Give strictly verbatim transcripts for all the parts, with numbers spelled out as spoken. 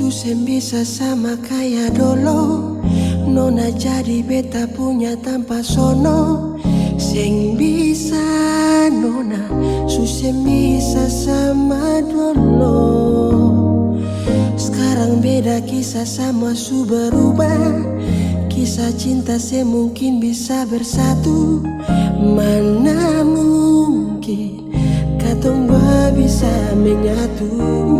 Su seng bisa sama kaya dolo, nona jadi beta punya tampa sono. Seng bisa nona, su seng bisa sama dolo. Skarang beda kisah, samua su berubah. Kisah cinta seng mungkin bisa bersatu. Mana mungkin katong dua bisa menyatu.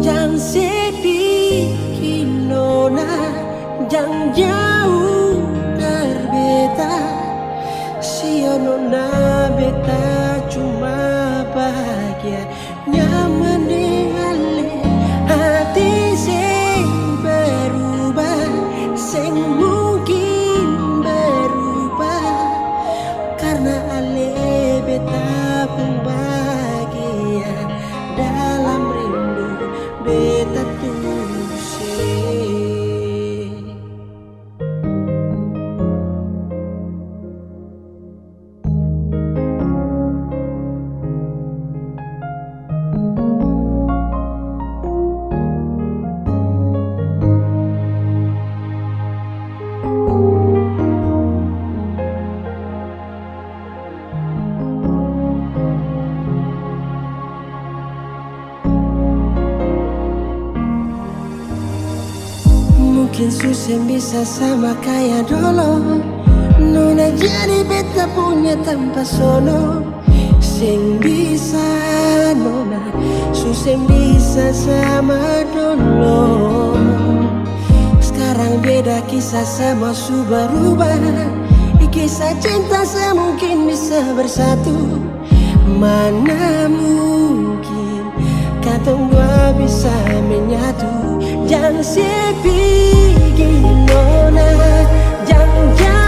Jang se biking nona, jang jauh dari beta. Sio nona, beta cuma bahagia nyaman deng ale. Hati seng berubah, seng mungkin berubah. Karna ale beta pung bahagia, dalam rindu beta tulus se. Mungkin su seng bisa sama kaya dolo, nona jadi beta punya tampa sono. Seng bisa nona, su seng bisa sama dolo. Skarang beda kisah, samua su barubah. Kisah cinta seng mungkin bisa bersatu. Mana mungkin katong dua bisa menyatu. Jang se pigi nona, jang jauh